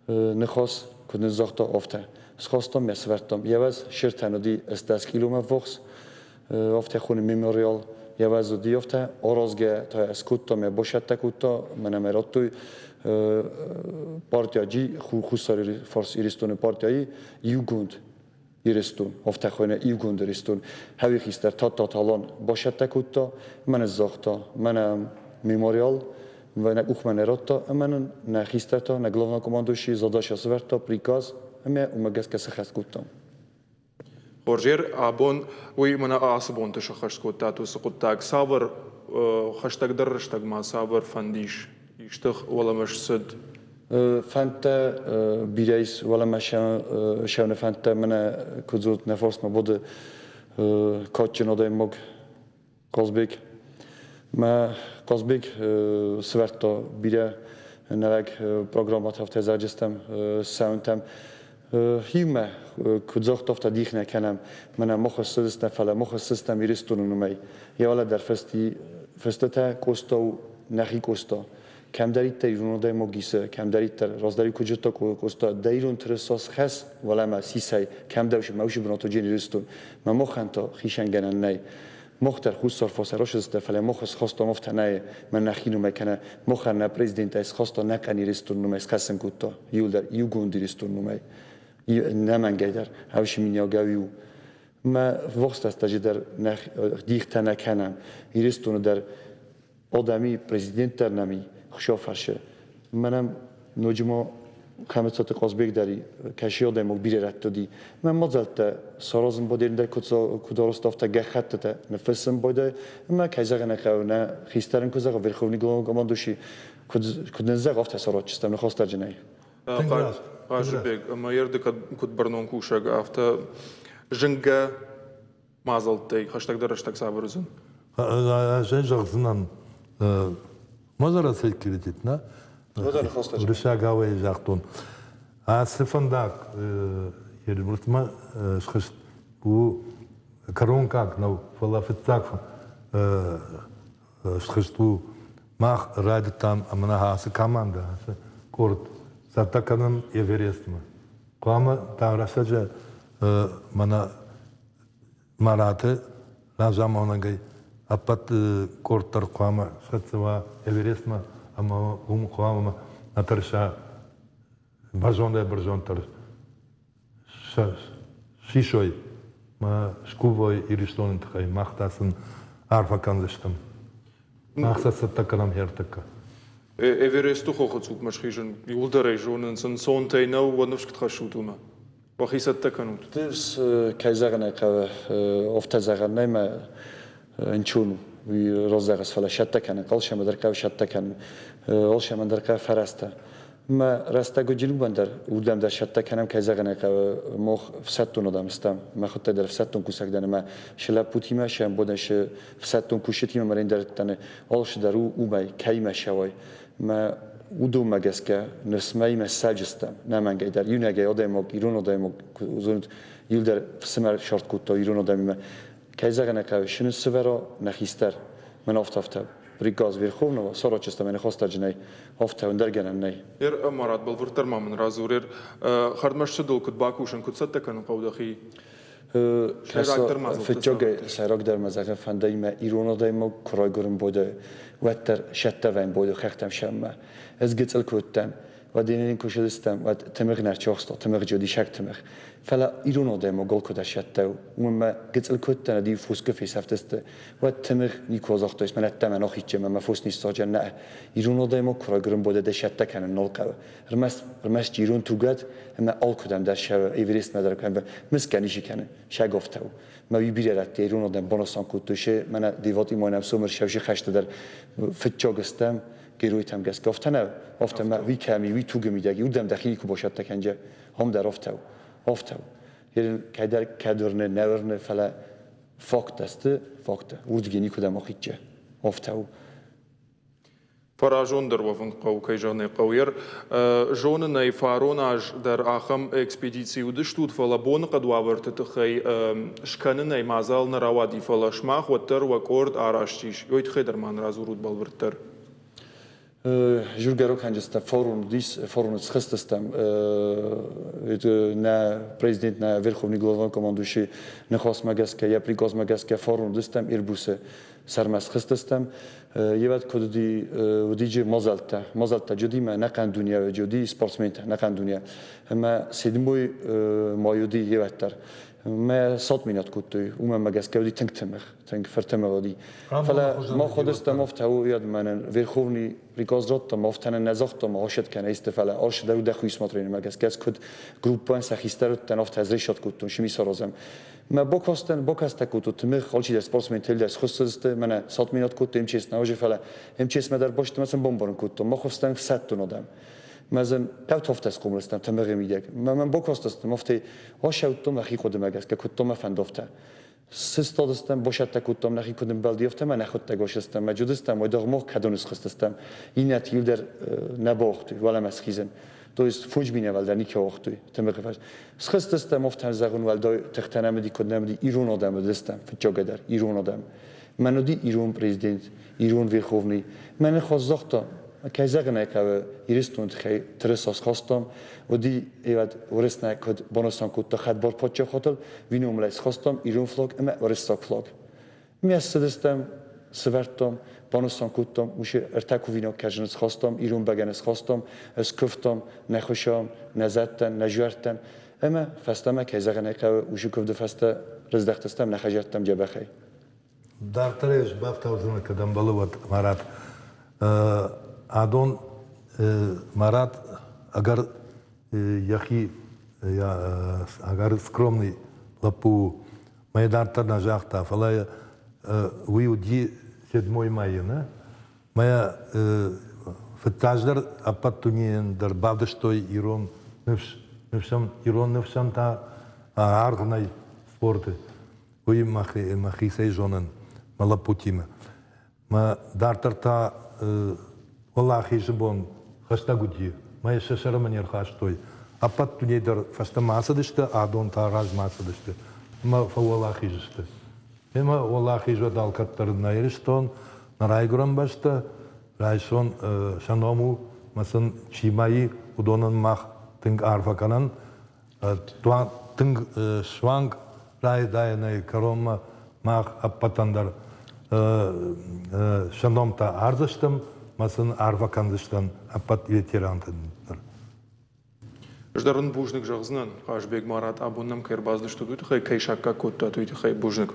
ныхас, куыд нын загъта, афтӕ. Схастам йӕ, сӕвӕрдтам. Йӕ сыртӕн уыди 80 киломӕ ввахс, афтӕ хоны мемориал. Йӕ уыди афтӕ аразгӕ та скодтам, йӕ басӕттӕ кодта, мӕнӕ мӕ радтой партияджи, Хуссар Фарс Иристоны партияйы иугонд Иристон, афтӕ хуыйны иугонд Иристон. Хӕуи хистӕр Тадта-Талан басӕттӕ кодта, мӕнӕ загъта, мӕнӕ мемориал нӕ къухмӕ нӕ радта ӕмӕ нын нӕ хистӕртӕ, нӕ главнокомандующий задача сӕвӕрдта приказ ӕмӕ уымӕ гӕсгӕ сӕххӕст кодтам. Хорзер, абон уый мӕнӕ ацы бонты сӕххӕст кодтат уыцы хъуыддаг. Цавӕр хӕстӕгдӕр рӕстӕгмӕ цавӕр фӕнд ис? Исты уӕлӕмӕ сцыд? Фӕндтӕ бирӕ ис уӕлӕмӕ сӕуыны фӕндтӕ. Мӕнӕ куыд дзурут, нӕ фарсмӕ боды кадджын адӕймаг Хъазбег. Мӕ Хъазбег сӕвӕрдта бирӕ нӕуӕг программӕтӕ афтӕ зарджыстӕм, цӕуынтӕм. Иумӕ, куыд загъта, афтӕ дих нӕ кӕнӕм. Мӕнӕ мах ссыдыстӕм, фӕлӕ мах ссыдыстӕм Ирыстоны номӕй. Йӕ уӕлӕ дӕр фысти фыстытӕ Къоста у нӕхи Къоста. Кӕмдӕриддӕр ирон адӕймаг исы, кӕмдӕриддӕр раздӕр куыд зыдта Къоста, дӕ ирон тырыса схӕсс, уӕлӕмӕ сисай, кӕмдӕр мӕ уыцы бынаты Ирыстон. Мӕ махӕн та хицӕнгӕнӕн нӕй. Мах дӕр Хуссар фӕсарӕзтыстӕ, фӕлӕ мах схастам афтӕ нӕ, мӕ нӕхи номӕй кӕнӕ махӕн нӕ президенттӕй схаста нӕхъӕн Иристон номӕй схӕцын кодта, иуылдӕр иугонд Иристон номӕй. Нӕмӕнгӕй дӕр, ӕвси миниагау иу. Мӕ вохстӕстӕджы дӕр нӕ дихтӕ нӕ кӕнӕм. Иристоны дӕр. Адӕми президент дӕр нӕми Хуцау фӕрсы. Мӕнӕн ноджы ма Хӕмыцаты Хъазбег дӕр кӕсы адӕймаг бирӕ рӕтты уыди. Мӕ мадзӕлттӕ саразын бадӕн куыд арӕзт, афтӕ гӕххӕттытӕ ныффыссын байдайы. Ӕмӕ, кӕй зӕгъын ӕй хъӕуы, нӕ хистӕрӕн куы зӕгъы Верховный главнокомандующий, куыд, куыд нын зӕгъы, афтӕ саразджыстӕм ныхасдӕрджынӕй. Хъазыбег, ӕмӕ йе рды куыд бӕрнон кусӕг, афтӕ зынгӕ мадзӕлттӕй хӕстӕгдӕр рӕстӕг цавӕр уыдзӕн? Ӕз ӕй зӕгъдзынӕн, ма зӕрӕцӕй нӕ? Уырыссагауӕй загътон. Ацы фӕндаг Елбуртмӕ схызт у кӕронкаг нӕу, фӕлӕ фыццаг схызт у. Мах райдыдтам ӕмӕ нӕ ацы командӕ, ацы къорд цӕттӕ кӕнӕм Эверестмӕ. Хъуамӕ та рӕстӕджы мӕнӕ Мараты разамонӕгӕй ӕппӕт къорд дӕр хъуамӕ схӕццӕ уа Эверестмӕ ӕмӕ уым хъуамӕ нӕ тӕрса бӕрзондӕй-бӕрзонддӕр сисой мӕ скувой Ирыстоны тыххӕй, мах та сын арфӕ кӕндзыстӕм. Мах сӕ цӕттӕ кӕнӕм ӕртӕккӕ. Эвересты хохы цъупмӕ схизын иууылдӕр ӕй зонынц, ӕнцонтӕй нӕу, уӕ ныфс куыд хӕссут уымӕ? Уӕхи цӕттӕ кӕнут? Ныфс, кӕй зӕгъын ӕй хъӕуы, афтӕ зӕгъӕн нӕй мӕ ӕнцон у. Уый раздӕры фӕлӕ сӕттӕ кӕнын, алцӕмӕ дӕр хъӕуы сӕттӕ кӕнын, алцӕмӕн дӕр хъӕуы фӕрӕзтӕ. Мӕ рӕстӕгуджын уымӕн дӕр уырдӕм дӕр сӕттӕ кӕнӕм, кӕй зӕгъын ӕй хъӕуы, мах ӕфсӕддон адӕм стӕм. Мӕхуыдтӕг дӕр ӕфсӕддон кусӕг дӕн ӕмӕ шы лӕппутимӕ, шы ӕмбонӕн, шы ӕфсӕддон кусджытимӕ мӕ рендӕрдтӕн алцы дӕр у уымӕй, кӕимӕ сӕуай. Мӕ уыдонмӕ гӕсгӕ ныфсмӕимӕ саджыстӕм, нӕмӕнгӕй дӕр иунӕгӕй адӕймаг, ирон адӕймаг, зонут, иуылдӕр фсымӕр сарт кодта ирон адӕмимӕ. Кӕй зӕгъын ӕй хъӕуы, шы ныссывӕра нӕ хистӕр, мӕн афтӕ-афтӕ приказ Верховного саразджыстӕм ӕнӕ хостаджынӕй, афтӕ ӕндӕр гӕнӕн нӕй. Ер, Марат, бӕлвырддӕр ма мын радзур, ер, хӕрдмӕ куыд бакусын, куыд цӕттӕ кӕнын хъӕуы дӕхи? Сӕйрагдӕр мадзӕлттӕ Фыццагӕй сӕйрагдӕр ма зӕгъын фӕндӕй мӕ ирон адӕймаг куы райгуырын бодӕ, уӕддӕр сӕттӕвӕн бодӕ хӕхтӕм сӕммӕ. Ӕз гыццыл куы уыдтӕн, уӕд ын куы сыдыстӕм, уӕд тымыгъ нӕ рчохста, тымыгъджы уыди тымыгъ. Фӕлӕ ирон адӕймаг алкуыдӕр сӕттӕу, уымӕн мӕ гыццыл куы уыдтӕн, уӕд-иу фосгы фесӕфтысты, уӕд тымыгъ никуы загътой, мӕ ӕддӕмӕ нахидджы мӕ фос не сцаджа нӕ. Ирон адӕймаг куы райгуырын бодӕ, дӕ сӕттӕ кӕнын нал хъӕуы. Ӕрмӕст, ӕрмӕст ирон тугад ӕмӕ алкуыдӕм дӕр сӕ Эверестмӕ дӕр кӕм мысгӕ ничи кӕны, сӕгофтау. Мӕ уый бирӕ рӕтты ирон адӕм банысан кодтой, се мӕнӕ Деватимойнӕм сомыр сӕвзы хӕсты дӕр фыццаг стӕм геройтӕм гӕсгӕ. Афтӕ нӕ, афтӕ мӕ уый кӕми, уый тугы мидӕг, иудӕм дӕхи никуы басӕттӕ кӕнджы, ам дӕр афтӕ у, афтӕ у. Кӕдӕр кӕд уырны, нӕ уырны, фӕлӕ факттӕ сты, факттӕ. Уырдыгӕй никуыдӕм ахидджы. Афтӕ у. Фӕразондӕр уӕвын хъӕуы, кӕй зӕгъын ӕй хъӕуы. Зонын ӕй, фарон аз дӕр ахӕм экспедици уыдыстут, фӕлӕ боныхъӕд уавӕрты тыххӕй скӕнынӕй мадзал нӕ рауади, фӕлӕ сымах уӕддӕр уӕ къорд араст ис. Уый тыххӕй дӕр ма нын радзурут бӕлвырддӕр. Жургӕро кӕнджыстӕ форум уыдис, форумы схызтыстӕм. Нӕ президент, нӕ верховный главнокомандующий ныхасмӕ гӕсгӕ, йӕ приказмӕ гӕсгӕ форум уыдыстӕм Ирбусы сӕрмӕ схызтыстӕм. Евӕд куыд уыди, уыди мадзӕлттӕ. Мадзӕлттӕ джудимӕ нӕхъӕн дунейы джуди спортсментӕ нӕхъӕн дуне. Ӕмӕ седьмой май уыди евӕд дӕр. Мӕ сот минут кодтой, уымӕн мӕ гӕсгӕ уыди тынг тымыгъ, тынг фыртымыгъ уыди. Фӕлӕ мах уыдыстӕм афтӕ у, мӕнӕн верховный приказ радтам, афтӕ нын нӕ загътам, ашет кӕнӕ исты, фӕлӕ аш дӕр дӕхи усмотрение гӕсгӕ куыд группӕн сӕ хистӕр уыдтӕн, афтӕ ӕз решат кодтон, шими саразӕм. Мӕ бакастӕн, бакастӕ кодтон тымыгъ, алчидӕр спортсментыл дӕр схуыссыдысты, мӕнӕ сот минут кодтой МЧС нӕ уже, фӕлӕ МЧС-мӕ дӕр бӕстӕмӕ сын бамбарын кодтон, мах уыстӕн ӕфсӕддон адӕм. Мӕ зын хъӕутофтӕ схъомыл стӕм тымыгъы мидӕг. Мӕ мӕм бакастыстӕм, афтӕ асӕуттон мӕхи хъуыдымӕ гӕсгӕ, куыдтон мӕ фӕндофтӕ. Сыстадыстӕм, босӕттӕ кодтам нӕхи куыд ӕмбӕлди, афтӕ мӕ нӕхуыдтӕг осыстӕм, мӕ джудыстӕм, уӕдӕгъ мох кӕдон схызтыстӕм. Иннӕты иу дӕр нӕ бауагътой уӕлӕмӕ схизын. То есть фондз минӕвар дӕр никӕй уагътой тымыгъы фӕз. Схызтыстӕм, афтӕ зӕгъын уӕлдай тыхтӕ нӕм уыди, куыд нӕм уыди, ирон адӕм уыдыстӕм, фыццагӕдӕр, ирон адӕм. Мӕн уыди ирон президент, ирон верховный. Мӕнӕн хорз загъта, кӕй зӕгъын ӕй хъӕуы, Ирыстоны тыххӕй тырыса схастам, уыди ивӕд уырыснӕ куыд банысан кодта хӕдбар паддзахадыл, уый номылӕй схастам ирон флаг ӕмӕ уырыссаг флаг. Ми ссыдыстӕм, сывӕрдтам, банысан кодтам, уыцы ӕртӕ кувинаг кӕрдзыны схастам, ирон бӕгӕны схастам, скуывтам, нӕ хуысам, нӕ зӕдтӕн, нӕ зуӕрттӕн. Ӕмӕ фӕстӕмӕ, кӕй зӕгъын ӕй хъӕуы, уыцы куывды фӕстӕ рыздӕхтыстӕм нӕ хӕдзӕрттӕм дзӕбӕхӕй. Дарддӕр ӕз бафтаудзынӕн, кӕд ӕмбӕлы, уӕд Марат. Адон Марат ӕгӕр йӕхи ӕгӕр скромный лӕппу у. Мӕ дарддӕр нӕ загъта, фӕлӕ уый уыди седьмой майы, нӕ? Мӕ фыццаджыдӕр ӕппӕт дунейӕн дӕр бавдыстой ирон ныфс, ныфсӕн, ирон ныфсӕн та аргъ нӕй спорты. Уый мӕхицӕй зонын мӕ лӕппутимӕ. Мӕ дарддӕр та Уӕлахизы бон хӕстӕг уыди, мӕ сӕ сӕрмӕ не рхастой. Ӕппӕт дунейы дӕр фӕстӕмӕ ацыдысты, адон та размӕ ацыдысты ӕмӕ фӕуӕлахиз сты. Ӕмӕ уӕлахиз уӕд алкӕддӕр нӕ Ирыстон, нӕ райгуырӕн бӕстӕ, райсон сӕ ном у, мӕ сын чи ма и, уыдонӕн мах тынг арфӕ кӕнӕм. Тынг суанг райдайӕнӕй кӕронмӕ мах ӕппӕтӕн дӕр сӕ номтӕ ардзыстӕм мӕ сын арфӕ кӕндзыстӕм ӕппӕт ветерантӕн дӕр. Ӕз дӕр уын бузныг зӕгъдзынӕн, Хъазбег Марат, абон нӕм кӕй ӕрбацыдыстут, уый тыххӕй, кӕй саккаг кодтат, уый тыххӕй бузныг.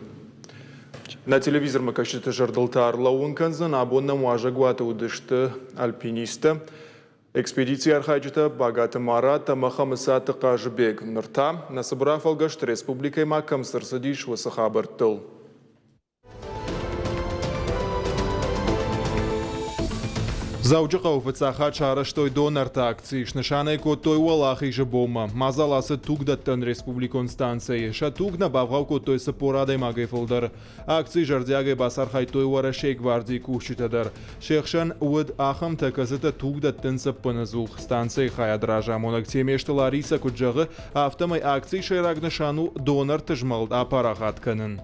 Нӕ телевизормӕ кӕсджыты зӕрдыл та ӕрлӕууын кӕндзӕн, абон нӕм уазӕгуаты уыдысты альпинисттӕ, экспедицийы архайджытӕ Багаты Марат ӕмӕ Хӕмыцаты Хъазыбег. Ныр та нӕ цыбыр афӕлгӕст республикӕйы ма кӕм цы рцыдис, уыцы хабӕрттыл. Дзӕуджыхъӕуы фыццаг хатт сарӕзтой донорты акци, снысан ӕй кодтой Уӕлахизы бонмӕ. Мадзал ацыд тугдӕттӕн республикон станцӕйы. Сӕ туг нӕ бавгъау кодтой 40 адӕймагӕй фылдӕр. Акцийы зӕрдиагӕй бацархайдтой Уӕрӕсейы гвардийы кусджытӕ дӕр. Се хсӕн уыд ахӕмтӕ, кӕцытӕ туг дӕттынц ӕппынӕдзух. Станцӕйы хайады разамонӕг Теместы Ларисӕ куыд зӕгъы, афтӕмӕй акцийы сӕйраг нысан у донорты змӕлд апарахат кӕнын.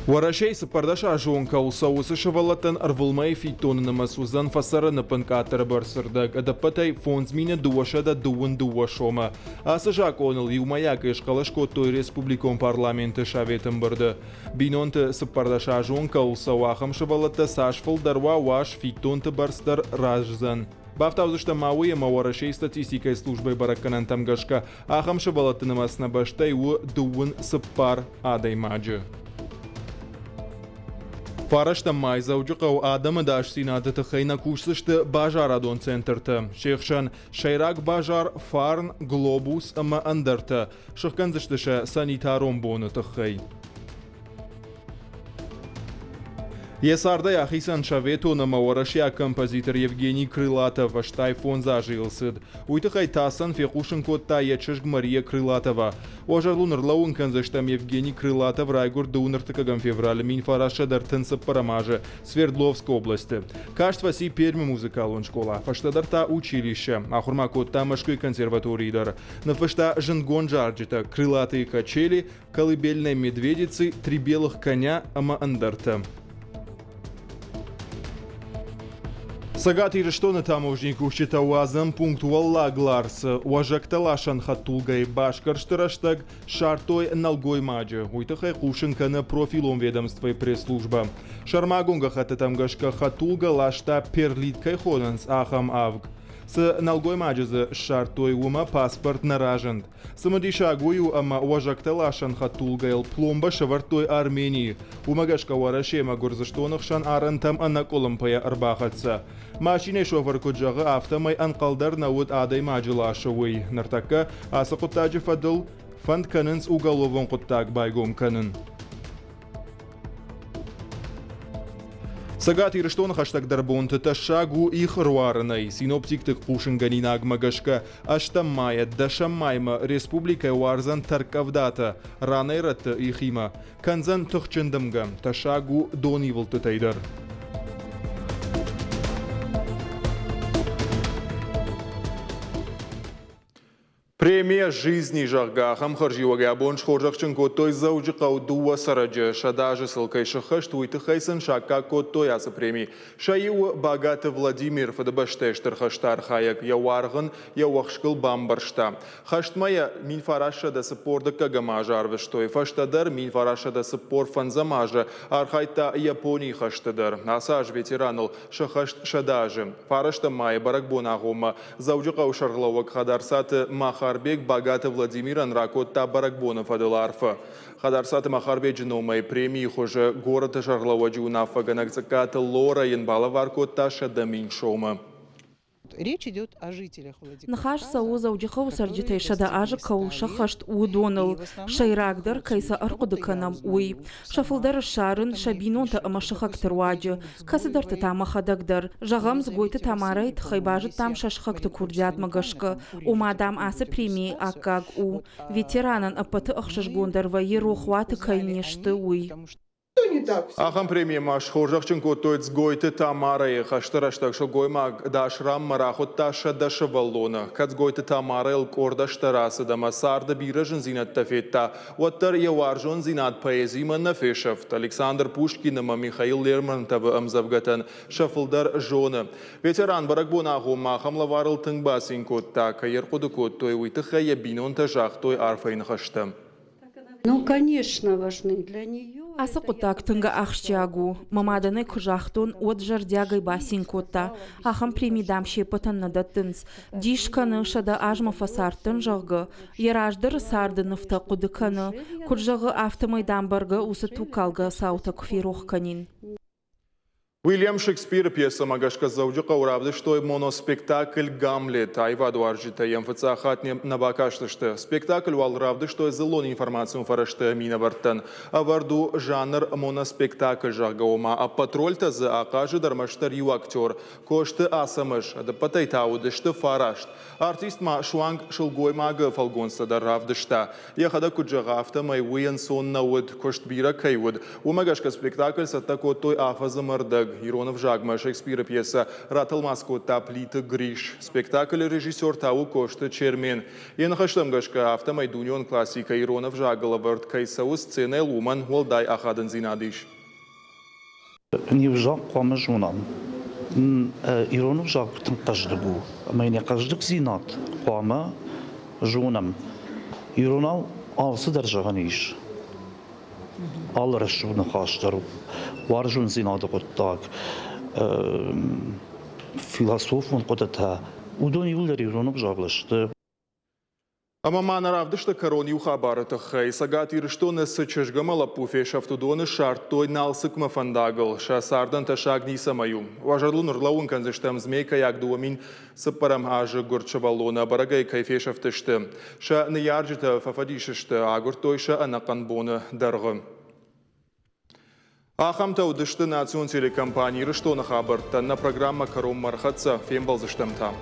Уӕрӕсейы 14 азы онг кӕуыл цӕуы, уыцы сывӕллӕттӕн ӕрвылмӕйы фиддоны нымӕц уыдзӕн фӕцӕрыны къаддӕры бӕрцырдӕг, ӕдӕппӕтӕй 5222 сомы. Ацы закъоныл иумӕйагӕй схъӕлӕс кодтой республикон парламенты советы ӕмбырды. Бинонты 14 азы онг кӕуыл цӕуы, ахӕм сывӕллӕттӕ цас фылдӕр уа, уас фиддонты бӕрц дӕр рӕздзӕн. Бафтаудзыстӕм ма уый, ӕмӕ Уӕрӕсейы статистикӕйы службӕйы бӕрӕггӕнӕнтӕм гӕсгӕ Ахӕм сывӕллӕтты нымӕц нӕ бӕстӕйы у 34 адӕймаджы. Фарӕстӕм май Дзӕуджыхъӕуы адӕмы ӕдасдзинады тыххӕй нӕ кусдзысты базарадон центртӕ. Се хсӕн сӕйраг базар, Фарн, Глобус ӕмӕ ӕндӕртӕ. Сыхгӕндзысты сӕ санитарон боны тыххӕй. Йӕ цардӕй ахицӕн советон ӕмӕ уӕрӕсейаг композитор Евгений Крылатов 85 азы йыл цыд. Уый тыххӕй ТАСС-ӕн фехъусын кодта йӕ чызг Мария Крылатова. Уӕ зӕрдыл ӕрлӕууын кӕндзыстӕм, Евгений Крылатов райгуырд 29 февралы 1934 азы Свердловскы областы. Каст фӕци Пермы музыкалон скъола, фӕстӕдӕр та училище. Ахуыр ма кодта Мӕскуыйы консерваторийы дӕр. Ныффыста зындгонд зарджытӕ «Крылатые качели», «Колыбельная медведицы», «Три белых коня» ӕмӕ ӕндӕртӕ. Цӕгат Ирыстоны таможнийы кусджытӕ уадзӕн пункт Уӕллаг Ларсы уӕзӕгтӕ ласӕн хӕдтулгӕйы басгӕрсты рӕстӕг ссардтой нӕлгоймаджы. Уый тыххӕй хъусын кӕны профилон ведомствойы пресс-службӕ. Сӕрмагонд гӕххӕттытӕм гӕсгӕ хӕдтулгӕ ласта перлит кӕй хонынц, ахӕм авг. Цы нӕлгоймаджы дзы ссардтой, уымӕ паспорт нӕ разынд. Цымыдисаг уый у, ӕмӕ уӕзӕгтӕ ласӕн хӕдтулгӕйыл пломбӕ сӕвӕрдтой Арменийы. Уымӕ гӕсгӕ Уӕрӕсе ӕмӕ Гуырдзыстоны хсӕн арӕнтӕм ӕнӕкъуылымпыйӕ ӕрбахӕццӕ. Машинӕйы шофыр куыд зӕгъы, афтӕмӕй ӕнхъӕл дӕр нӕ уыд адӕймаджы ласы уый. Ныртӕккӕ ацы хъуыддаджы фӕдыл фӕнд кӕнынц уголовон хъуыддаг байгом кӕнын. Цӕгат Ирыстоны хӕстӕгдӕр бонты тӕссаг у их ӕруарынӕй. Синоптикты хъусынгӕнинагмӕ гӕсгӕ, ӕстӕм майӕ дӕсӕм маймӕ республикӕйы уардзӕн тӕрккъӕвдатӕ, ранӕй-рӕтты ихимӕ. Кӕндзӕн тыхджын дымгӕ, тӕссаг у донивылдтытӕй дӕр. Премия «Жизни», зӕгъгӕ, ахӕм хӕрзиуӕгӕй абон схорзӕхджын кодтой Дзӕуджыхъӕуы дыууӕ цӕрӕджы. 100 азы сыл кӕй сыххӕст, уый тыххӕй сын саккаг кодтой ацы преми. Сӕ иу Багаты Владимир, Фыдыбӕстӕйы Стыр хӕсты архайӕг, йӕ уаргъ ын йӕ уӕхскыл бамбӕрзта. Хӕстмӕ йӕ 1945 азы арвыстой. Фӕстӕдӕр 1945 азы архайдта Японийы хӕсты дӕр. Ацы аз ветераныл сыххӕст 100 азы. Фарӕстӕм майы бӕрӕгбон агъоммӕ Дзӕуджыхъӕуы сӕргълӕууӕг Хӕдарцаты Махарбег. Махарбег Багаты Владимирӕн ракодта бӕрӕгбоны фӕдыл арфӕ. Хӕдарцаты Махарбеджы номӕй премийы хуызы горӕты сӕргълӕууӕджы уынаффӕгӕнӕг Цъыккаты Лорӕ йын балӕвар кодта 100 000 сомы. Речь идет о жителях Ныхас цӕуы Дзӕуджыхъӕуы цӕрджытӕй 100 азы кӕуыл сӕххӕст, уыдоныл. Сӕйрагдӕр, кӕй сӕ ӕрхъуыды кӕнӕм, уый. Сӕ фылдӕр ссарын сӕ бинонтӕ ӕмӕ сыхӕгты руаджы, кӕцыдӕрты та мӕхӕдӕг дӕр. Зӕгъӕм, Дзгойты Тамарӕйы тыххӕй базыдтам сӕ сыхӕгты курдиатмӕ гӕсгӕ, ома, дам, ацы премийы аккаг у. Ветеранӕн ӕппӕты ӕхсызгондӕр вӕййы рохуаты кӕй не сты, уый. Ахӕм премийӕ ма схорзӕхджын кодтой Дзгойты Тамарӕйы. Хӕсты рӕстӕг сылгоймаг дӕс раммӕ рахуыдта 100 сывӕллоны. Кӕд Дзгойты Тамарӕйыл къорд азтӕ рацыд ӕмӕ царды бирӕ зындзинӕдтӕ федта, уӕддӕр йӕ уарзондзинад поэзимӕ нӕ фесӕфт. Александр Пушкин ӕмӕ Михаил Лермонтовы ӕмдзӕвгӕтӕн сӕ фылдӕр зоны. Ветеран бӕрӕгбоны агъоммӕ ахӕм лӕварыл тынг бацин кодта. Кӕй ӕрхъуыды кодтой, уый тыххӕй йӕ бинонтӕ загътой арфӕйы ныхӕстӕ. Ну, конечно, важны для нее. Ацы хъуыддаг тынг ахсджиаг у. Мӕ мадӕн ӕй куы загътон, уӕд зӕрдиагӕй бацин кодта. Ахӕм преми, дам, се ппӕтӕн нӕ дӕттынц. Дис кӕны, 100 азмӕ фӕцардтӕн, зӕгъгӕ. Йӕ раздӕры царды нывтӕ хъуыды кӕны. Куыд зӕгъы, афтӕмӕй, дам, бӕргӕ уыцы тугкалгӕ цаутӕ куы ферох кӕнин. Уильям Шекспиры пьесӕмӕ гӕсгӕ Дзӕуджыхъӕуы равдыстой моноспектакль «Гамлет». Аивадуарзджытӕ йӕм фыццаг хатт нӕ бакастысты. Спектакль уал равдыстой дзыллон информацион фӕрӕзты минӕвӕрттӕн. Ӕвӕрд у жанр моноспектакль, зӕгъгӕ, ома ӕппӕт рольтӕ дзы ахъазыд ӕрмӕстдӕр иу актер Косты Ацӕмӕз. Ӕдӕппӕтӕй та уыдысты фараст. Артист ма суанг сылгоймагы фӕлгонцтӕ дӕр равдыста. Йӕхӕдӕг куыд зӕгъы, афтӕмӕй уый ӕнцон нӕ уыд, куыст бирӕ кӕй уыд. Уымӕ гӕсгӕ спектакль цӕттӕ кодтой афӕдзы ӕрдӕг. Ирон ӕвзагмӕ Шекспиры пьесӕ ратӕлмац кодта Плиты Гриш. Спектаклы режиссер та у Косты Чермен. Йӕ ныхӕстӕм гӕсгӕ, афтӕмӕй дунеон классикӕ ирон ӕвзагыл ӕвӕрд кӕй цӕуы сценӕйыл, уымӕн уӕлдай ахадындзинад ис. Не взаг хъуамӕ зонӕм. Ирон ӕвзаг тынг хъӕздыг у, ӕмӕ йын йӕ хъӕздыгдзинад хъуамӕ зонӕм. Иронау алцыдӕр зӕгъӕн ис. Алы рӕсугъд ныхас дӕр уарзондзинады хъуыддаг, философон хъуыдытӕ, уыдон иууылдӕр ирон ӕвзагыл сты. Ӕмӕ ма нӕ равдысты кӕрон иу хабары тыххӕй. Цӕгат Ирыстоны цы чызг ӕмӕ лӕппу фесӕфт, уыдоны ссардтой Налцыкмӕ фӕндагыл. Сӕ цардӕн тӕссаг ницӕмӕй у. Уӕ зӕрдыл ӕрлӕууын кӕндзыстӕм Змейкӕйаг 2004 азы гуырд сывӕллоны ӕбӕрӕгӕй кӕй фесӕфтысты. Сӕ ныййарджытӕ фӕфӕдис сты, агуырдтой сӕ ӕнӕхъӕн боны дӕргъы. Ахӕмтӕ уыдысты национ телекомпани Ирыстоны хабӕрттӕ. Нӕ программӕ кӕронмӕ ӕрхӕццӕ. Фембӕлдзыстӕм та.